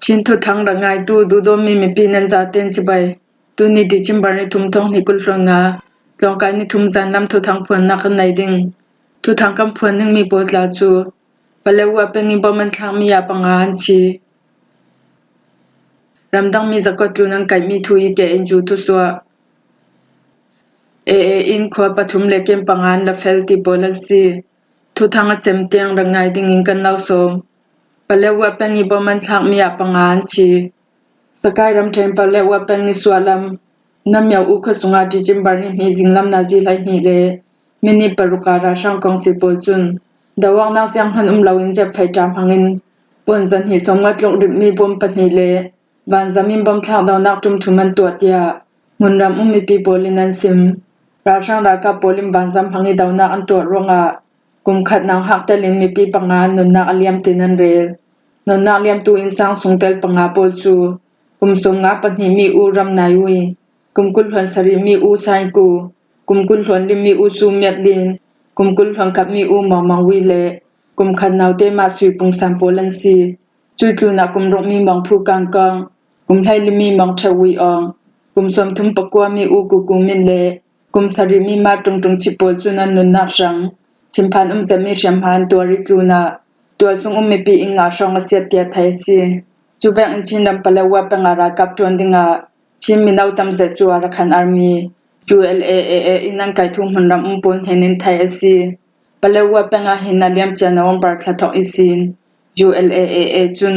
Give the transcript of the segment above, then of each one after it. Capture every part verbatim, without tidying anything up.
Chin thuthang rak ngaitu duhdawtmi mipi nan zaten cibai. Tuni December ni thum thawng hnih kul hluan nga, tlawngkai ni thum zan lam thuthang phuannak kan nei ding. Thuthang kan phuan dingmi pawl tla cu Paletwa peng i bom an thlakmi ah panga an thi. Ramdangmi zakua tlun an kaihmi thu i K N U thusuah. A A in khua pathum le kem panga an la fel ti pawl an si. Thuthang a cem tiang rak ngai dingin kan lo sawm. Paletwa peng i bom an thlakmi ah panga an thi. Sakai ramṭhen Paletwa peng ni suahlam Namyo U khuasung ah December ni hnih zinglam nazi hlei hnih le minit paruk ah ralhrang kawngsil pawl cun doawknak sianghman um loin zepfei ṭa hmangin puanzan hnih sawmnga tluk ripmi bom pahnih le vanzam in bom thlak donak ṭum thum an tuah, tiah hmunram um mipi pawl in an sim. Ralhrang ralkap pawl in vanzam hmang i donak an tuah ruangah kum khat nauhak telin mipi panga an nunnak a liam tin an rel. Nunnak liamtu innsang sungtel panga pawl cu kum sawmnga pahnihmi U Ram Nai Ui, kum kul hluan sarihmi U Sai Ku, kum kul hluan limi U Su Miat Lin, kum kul hluan khatmi U Mawng Mawng Ui le kum khat naute Mah Sui Pung San pawl an si. Cui tlunah kum rukmi Mawng Phu Kang Kawng, kum hleilimi Mawng Ṭheu Ui Awng, kum sawmthum pakuami U Ku Ku Min le kum sarihmi Mah Ṭung Ṭung Ci pawl cun an nunnak hrang thinphan um zetmi hriamhma an tuar i tlunah tualsung um mipi inn nga hrawng a siat tiah theih a si. Cu vekin Chin ram Paletwa peng ah ralkap ṭuan dingah Chin mino tam zet cu Arakan Army, U L A A A in an kaih thu hmunram um pawl hnen in theih a si. Paletwa peng ah hin a liamcia November thla thawk ihsin U L A A A cun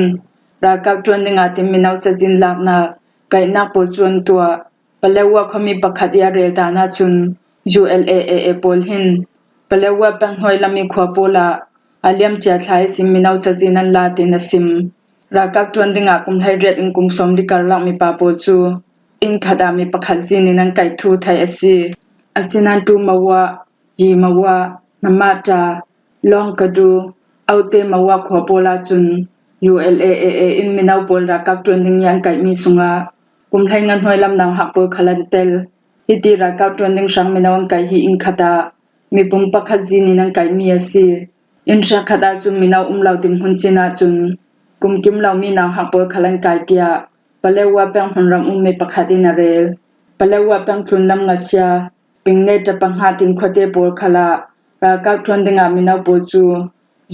ralkap ṭuan dingah tin mino cazin laknak kaihnak pawl cu an tuah. Paletwa khuami pakhat i a rel dan ahcun U L A A A pawl hin Paletwa peng hnuai lam i khua pawl ah a liamcia thla ihsin mino cazin an la tin a sim. Ralkap ṭuan dingah kum hleiriat in kum sawmli karlak mipa pawl cu inn khat ah mi pakhat zin in an kaih thu theih a si. Asinain Ṭu Mawa, Yi Mawa, Namata, Lawng Kadu, Aute Mawa khua pawl ahcun U L A A A in mino pawl ralkap ṭuan ding i an kaihmi sungah kum hleinga hnuai lam nauhak pawl khal an tel. Hiti ralkap ṭuan ding hrang mino an kaih hi inn khat ah mipum pakhat zin in an kaihmi a si. Inn hrekkhat ahcun mino um lo dinhmun cin ahcun kum kim lomi nauhak pawl khal an kai tiah Paletwa peng hmunram ummi pakhat in a rel. Paletwa peng tlunlam ngasia Ping le Ṭapang Hah tin khuate pawl khal ah ralkap ṭuan dingah mino pawl cu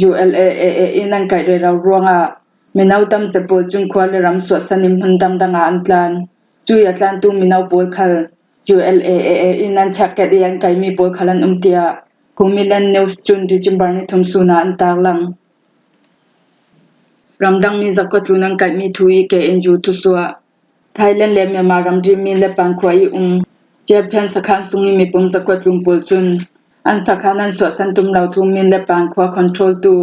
U L A A A in an kaih rero ruangah mino tam zet pawl cun khua le ram suahsan in hmun dangdang ah an tlan. Cui a tlantu mino pawl khal U L A A A in an check i an kaihmi pawl khal an um tiah Kumilen News cun December ni thum sun ah an tarlang. Ramdangmi zakua tlun an kaihmi thu i K N U thusuah. Thailand le Myanmar ramri Min le Pan khua i um Ciaphian sakhan sung i mipum zakua tlun pawl cun an sakhan an suahsan tum lo thu Min le Pan khua control tu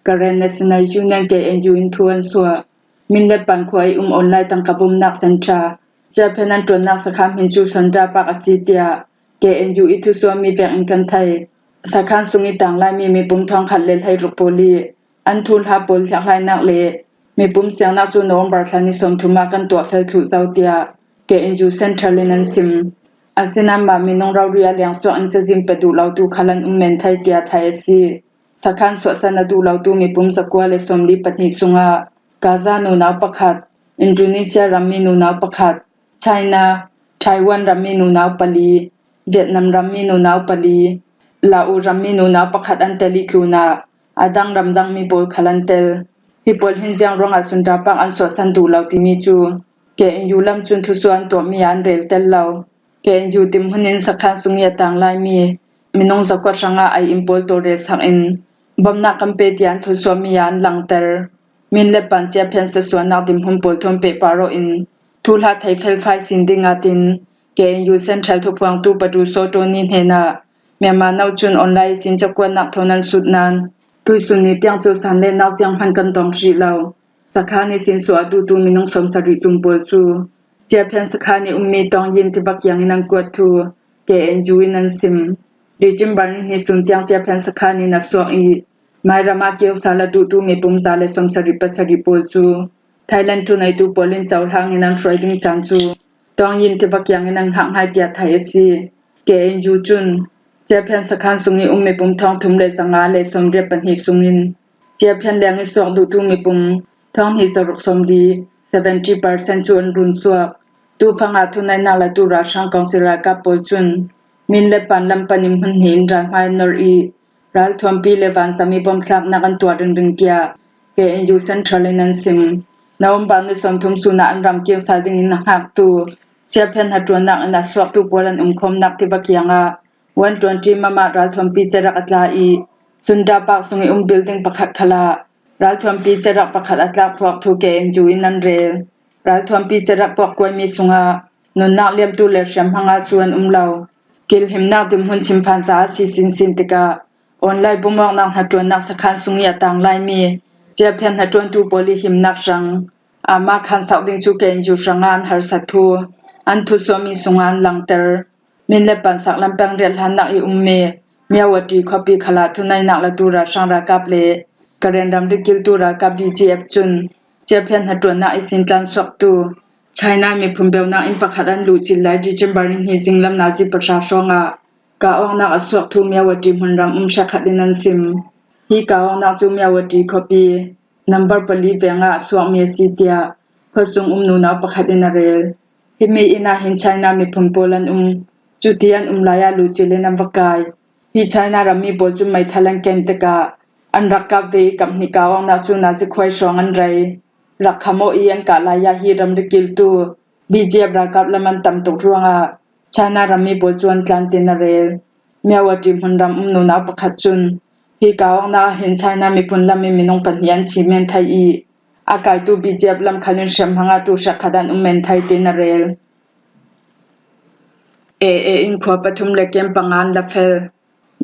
Karen National Union K N U in thu an suah. Min le Pan khua i um online tangka bawmnak centre Ciaphian an ṭuannak sakhan hmin cu Sandra Park a si tiah K N U i thusuahmi vekin kan thei. Sakhan sung i tanglaimi mipum thawngkhat le hleiruk pawl i an thuhla pawl hliakhlainak le mipum siangnak cu November thla ni sawmthum ah kan tuah fel thluh zo tiah K N U Central in an sim. Asinain mah minung rori a lengsuak in cazin pe duh lotu khal an um men thei tiah theih a si. Sakhan suahsan a duh lotu mipum zakua le sawmli pahnih sungah Gaza nunau pakhat, Indonesia rammi nunau pakhat, China, Taiwan rammi nunau pali, Vietnam rammi nunau pali, Laos rammi nunau pakhat an tel i tlunah a dang ramdangmi pawl khal an tel. Hi pawl hin ziang ruangah Sundra Park an suahsan duh lo timi cu K N U lam cun thusuah an tuahmi ah an rel tel lo. K N U dinhmun in sakhan sung i a tanglaimi minung zakua hrangah ai in pawl tawlrelsak in bawmhnak kan pe tiah an thusuahmi ah an langter. Min le Pan Ciaphian suahnak dinhmun pawl thawn pehpar awh in thuhla thei felfai sin ding ah tin K N U Central thuphuangtu Padu Sawtaw ni hnenah Myanmar no cun online sin cakuatnak thawn an sut nain tuisun ni tiang cu sanletnak zianghman kan tong hrih lo. Sakhan i sin suah a duhtu minung sawmsarih tlun pawl cu Ciaphian sakhan i ummi Tawngyin tiva kiang in an kuat thu K N U in an sim. December ni hnih sun tiang Ciaphian sakhan in a suak i Mairam ah kio sal a duhtu mipum za le sawmsarih pasarih pawl cu Thailand thuneitu pawl in cohlang in an hruai ding caan cu Tawngyin tiva kiang in an hngak hngai tiah theih a si. K N U cun Ciaphian sakhan sung i um mipum thawngthum le zanga le sawmriat pahnih sungin Ciaphian leng i suak duhtu mipum thawng hnih zaruk sawmli seventy percent cu an run suak. Tufang ah thuneihnak latu ralhrang kawngsil ralkap pawl cun Min le Pan lam panin hmun hnih in ralhmai an nor i, ralthuampi le vanzam i bomthlaknak an tuah ringring tiah K N U Central in an sim. November ni sawmthum sun ah an ram kir sal dingin a hngaktu, ciaphian hnaṭuannak in a suaktu pawl an umkhawmnak tiva kiangah one twenty mama ralthuampi cerak a tla i, Sunda Park sung i um building pakhat khal ah ralthuampi cerak pakhat a tlak phuak thu K N U in an rel. Ralthuampi cerak puakkuaimi sungah nunnak liamtu le hriamhma ngah cu an um lo. Kilhimnak dinhmun chimphan za a si sinsin tikah online bumawknak hnaṭuannak sakhan sung i a tang laimi ciaphian hnaṭuantu pawl i himnak hrang ama khan sauh ding cu K N U hrangah an harsat thu an thusuahmi sungah an langter. Min le Pan sak lam peng riat hlannak i ummi Myawaddy khuapi khal ah thuneihnak latu ralhrang ralkap le Karen ramri kiltu ralkap B G F cun ciaphian hnaṭuannak i sintlan suaktu China miphun beunak inn pakhat an luhcil lai December ni hnih zinglam nazi pahra hrawngah kah awknak a suak thu Myawaddy hmunram um hrekkhat in an sim. Hi kah awknak cu Myawaddy khuapi number pali vengah a suakmi a si tiah khuasung um nunau pakhat in a rel. Himi inn ah hin China miphun pawl an um. Cuti an um lai ah luhcil in an va kai. Hi China rammi pawl cu meithal an ken tikah an rak kap ve i kap hnih kah awknak cu nazi khuai hrawng an rei. Rak kham aw i an kah lai ah hi ramri kiltu B G F ralkap lam an tam tuk ruangah China rammi pawl cu an tlan tin a rel. Myawaddy hmunram um nunau pakhat cun hi kah awknak ah hin China miphun lam i minung pahnih an thi men thei i a kaitu B G F lam khal in hriamhma ngahtu hrekkhat an um men thei tin a rel. A A in khua pathum le kem panga an la fel.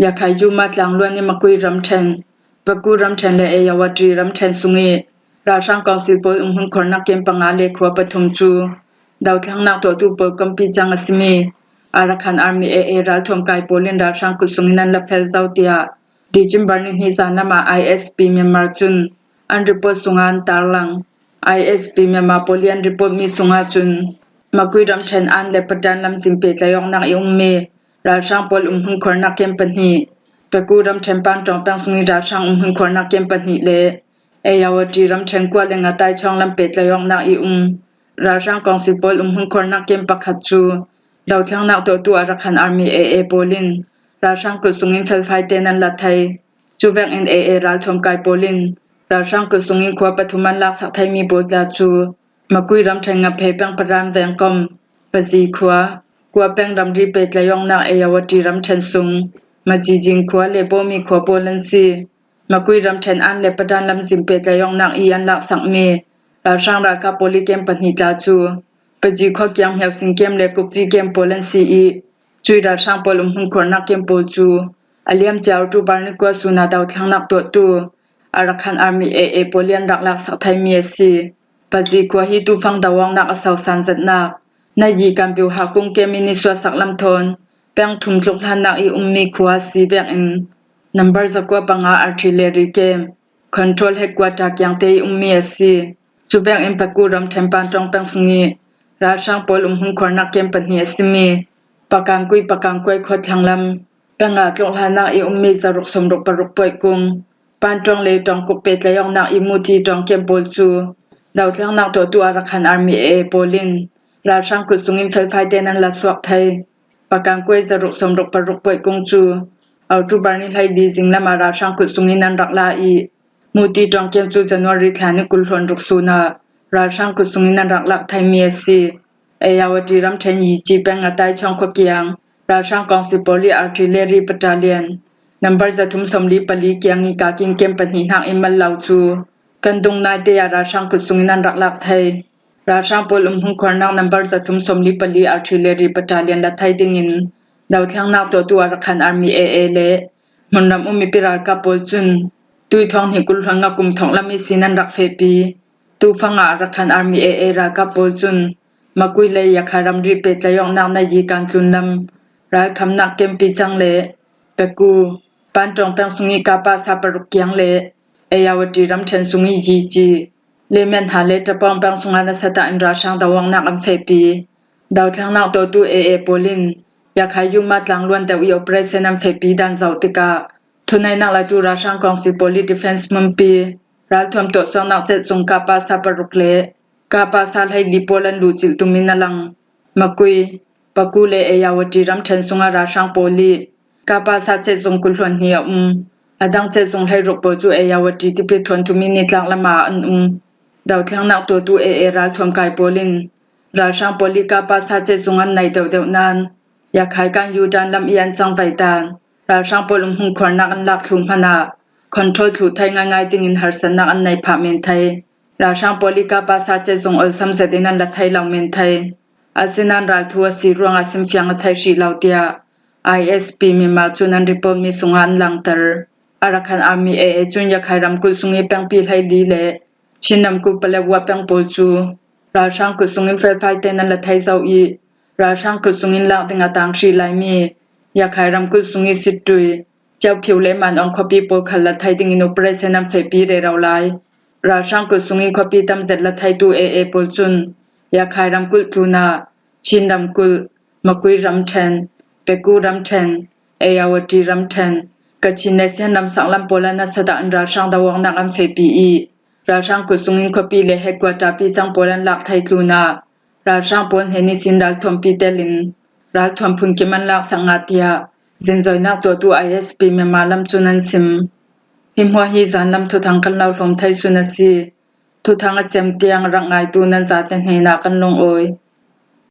Yakhai Yuma tlangluan i Makui ramṭhen, Paku ramṭhen le Ayeyarwady ramṭhen sung i ralhrang kawngsil pawl umhmun khuarnak kem panga le khua pathum cu dothlennak tuahtu pawl kompi cang a simi Arakan Army A A ralthuam kai pawl in ralhrang kut sungin an la fel zo tiah December ni hnih zanlam ah I S P Myanmar cun an report sungah an tarlang. I S P Myanmar pawl i an reportmi sungah cun Makui ramṭhen an le Padan lamzin pehtlaihawknak i ummi ralhrang pawl umhmun khuarnak kem pahnih, Paku ramṭhen Pantawng peng sung i ralhrang umhmun khuarnak kem pahnih le Ayeyarwady ramṭhen Kua le Ngatai chawng lam pehtlaihawknak i um ralhrang kawngsil pawl umhmun khuarnak kem pakhat cu dothlennak tuahtu Arakan Army A A pawl in ralhrang kut sungin felfai tein an la thei. Cuvek in A A ralthuam kai pawl in ralhrang kut sungin khua pathum an laksak theimi pawl tla cu Makui ramṭhen Ngaphei peng Paran vengkom, Pazi khua, Kua peng ramri pehtlaihawknak Ayeyarwady ramṭhen sung, Majijing khua le Bawmi khua pawl an si. Makui ramṭhen an le Padan lamzin pehtlaihawknak i an laksakmi ralhrang ralkap pawl i kem pahnih tla cu Pazi khua kiang Hmyawsing kem le Kukci kem pawl an si i, cui ralhrang pawl umhmun khuarnak kem pawl cu a liamcia October ni kua sun ah dothlennak tuahtu Arakan Army A A pawl i an rak laksak theimi a si. Pazi khua hi tufang doawknak a sausan zatnak Nayi Kanpiu Hakung kem i nisuahsak lam thawn peng thum tluk hlannak i ummi khua a si vekin number zakua panga artillery kem, control headquarter kiangte i ummi a si. Cuvek in Paku ramṭhen Pantawng peng sung i ralhrang pawl umhmun khuarnak kem pahnih a simi Pakangkui Pakangkuai khua thlanglam peng ah tluk hlannak i ummi zaruk sawmruk paruk Poikung, Pantawng le Tawngkuk pehtlaihawknak i Muti Tawng kem pawl cu dothlennak tuahtu Arakan Army A A pawl in ralhrang kut sungin felfai tein an la suak thei. Pakangkuai zaruk sawmruk paruk Poikung cu October ni hleili zinglam ah ralhrang kut sungin an rak la i, Muti Tawng kem cu January thla ni kul hluan ruk sun ah ralhrang kut sungin an rak lak theimi a si. Ayeyarwady ramṭhen Yici peng Ngatai chawng khua kiang ralhrang kawngsil pawl i artillery battalion number zathum sawmli pali kiang i kaking kem pahnih hnak i mal lo cu kan dung naite ah ralhrang kut sungin an rak lak thei. Ralhrang pawl umhmun khuarnak number zathum sawmli pali artillery battalion la thei dingin dothlennak tuahtu Arakan Army A A le hmunram um mipi ralkap pawl cun tuithawng hnih kul hluan nga kum thawk lam ihsin an rak fehpi. Tufang ah Arakan Army A A ralkap pawl cun Makui le Yakhai ramri pehtlaihawknak Nayi Kantlun lam ralkhamnak kempi cang le Paku, Pantawng peng sung i Kapa sa paruk kiang le Ayeyarwady ramṭhen sung i Yici, Lemyanha le Tapawng peng sungah nasa tak in ralhrang doawknak an fehpi. Dothlennak tuahtu A A pawl in Yakhai Yuma tlangluan deuh i operation an fehpi dan zoh tikah thuneihnak latu ralhrang kawngsil pawl i defense hmunpi ralthuam tuahsuaknak cet sung Kapa sa paruk le Kapa sa hleili pawl an luhcilh tumin a lang. Makui, Paku le Ayeyarwady ramṭhen sungah ralhrang pawl i Kapa sa chet zung kul hluan hnih a um. A dang chet zung hleiruk pawl cu Ayeyarwady tipi thawn tumin i tlak lamah an um. Dothlengnak tuahtu A A ralthuam kai pawl in ralhrang pawl i Kapa sa chet zung an naih deuhdeuh nain Yakhai kan Yudan lam i an cang vaihtan ralhrang pawl um hmun khuarnak an lak thluh hmanah control thluh thei ngaingai dingin harsatnak an nei phah men thei. Ralhrang pawl i Kapa sa chet zung olsam zetin an la thei lo men thei. Asinain ralthu a si ruangah simfiang a thei hrih lo tiah I S P Myanmar cun an report mi sungah an langter. Arakan Army A A cun Yakhai ramkulh sung i pengpi hleili le Chin ramkulh Paletwa peng pawl cu ralhrang kulh sungin felfai tein an la thei zo i ralhrang kulh sungin lak ding a tang hrih laimi Yakhai ramkulh sung i Sittwe, Kyaukphyu le Manawng khuapi pawl khal la thei dingin operation an fehpi rero lai. Ralhrang kulh sungin khuapi tamzet la theitu A A pawl cun Yakhai ramkulh tlunah Chin ramkulh, Makui ramṭhen, Peku ramṭhen, Ayeyarwady ramṭhen, Kachin le Shan ramsak lam pawl ah nasa dah in ralhrang doawknak an fehpi i ralhrang kulh sungin khuapi le headquarter pi cang pawl an lak thei tlunah ralhrang pawl hnen ihsin ralthuampi telin ralthuam phunkim an laksak ngah tiah zinzoinak tuahtu I S P Myanmar lam cun an sim. Hi hmuah hi zanlam thuthang kan lo hlawm thei sun a si. Thuthang a cem tiang rak ngaitu nan zate hnenah kan lungawi.